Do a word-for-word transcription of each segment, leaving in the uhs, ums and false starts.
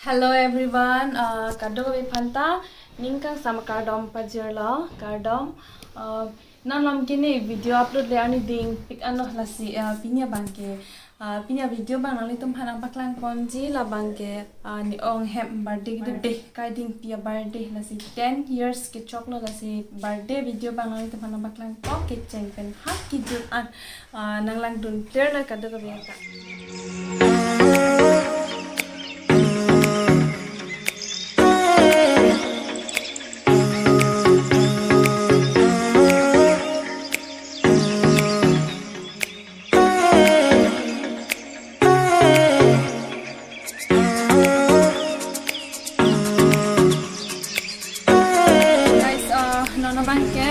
Hello everyone, uh, kadokave aphanta ning kangsam akardom pajirlo, kardom. Uh, non malom ke ne video upload le arni dingpik anlo lasi, uh, pini abang ke, uh, pini avideo abang nanglitum aphan nangpaklang ponji labang ke, uh, ne-ong hem birthday kedo de, Kaidingpi abirthday lasi ten years kechoklo lasi birthday video abang nanglitum aphan nangpaklang po kecheng pen ha kejut an. Ah, nanglangdun clear na kadokave ta. Guys, uh, non abang ke,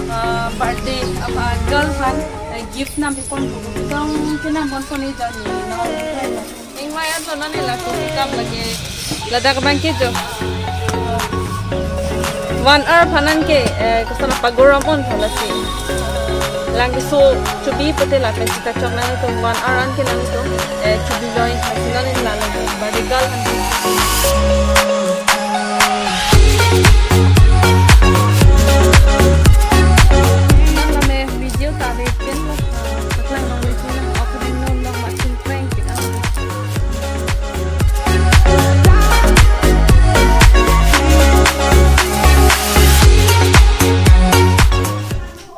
uh, birthday apa girl aphan, uh, gift nangpipon tu. Tong pinangpon pon ni jani non. Ingvai an non ne laku kam lagi. Ladak abang ke jo. One hour aphan an ke, eh, kosana pagorom on phalasi. Lang keso chubi pute lapen sita chok nangtum one hour an ke nangtum, eh, chubi join lasi nang in lalo. Birthday girl an. Nang lame video ta ave pen lo, ah, paklang long le chuna, opening non long ma chun prank pik ang.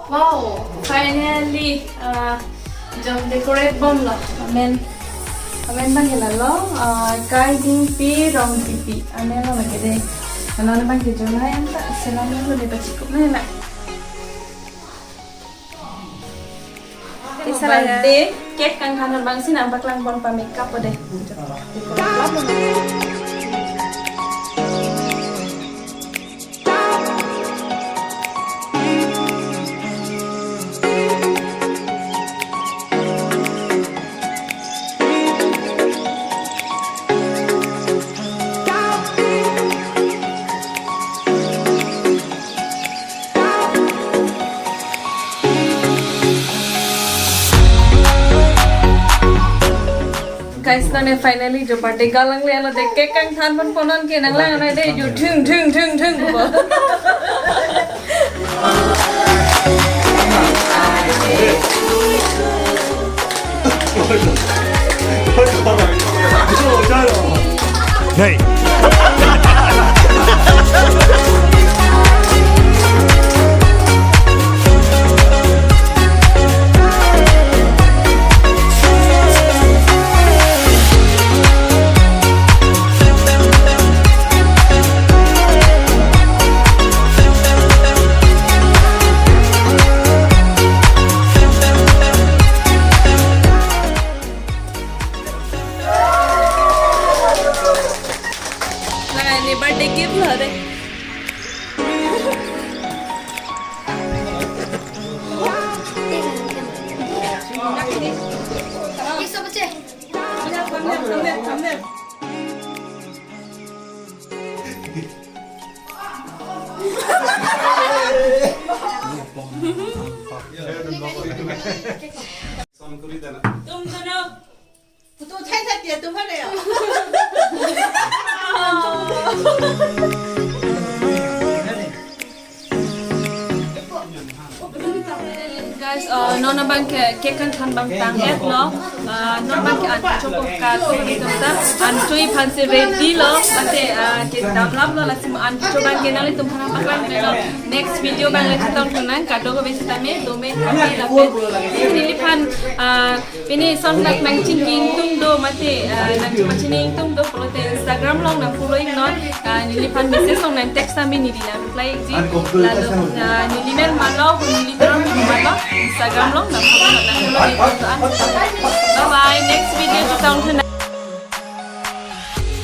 Wow, finally, uh, jom decorate bomlo. Amen. Amen abang ke lalo, uh, Kaidingpi Rongpipi. Amen lo lagi de. Amen abang ke jom na yang ta, selam lo de pachikup na na. Isa lagi. Birthday cake kangthan abang si nangpaklang pon pa makeup po de. Guys, nang ne finally jo birthday girl along le alo de cake kangthan pon ponon ke nanglang anai de jo thung thung thung thung bo. Hey. Nang ne birthday gift lo de. Tum dono. Photo uthai tha tia tum hale ya. Guys, uh, non abang ke cake kangthan abang tang-et lo. Uh, non abang ke an chopo ka tu ni kata. An chui aphan si ready lo. Mate, uh, kedam lap lo lasi an cho abang ke nanglitum aphan nangpaklang lo. Next video abang le chetong tunang kadokave sitame dome thame lapen neliphan, uh, pini son lak nangchingki ingtung do mate, ah, nangchepachini ingtung do pulote Instagram along nang follow iknon, ah, neliphan message along nang text tame neli nang reply ikji. Lalu, ah, neli men malo, neli terang malo, Instagram along nang follow nang follow iknon. Bye bye, next video chetong tunang.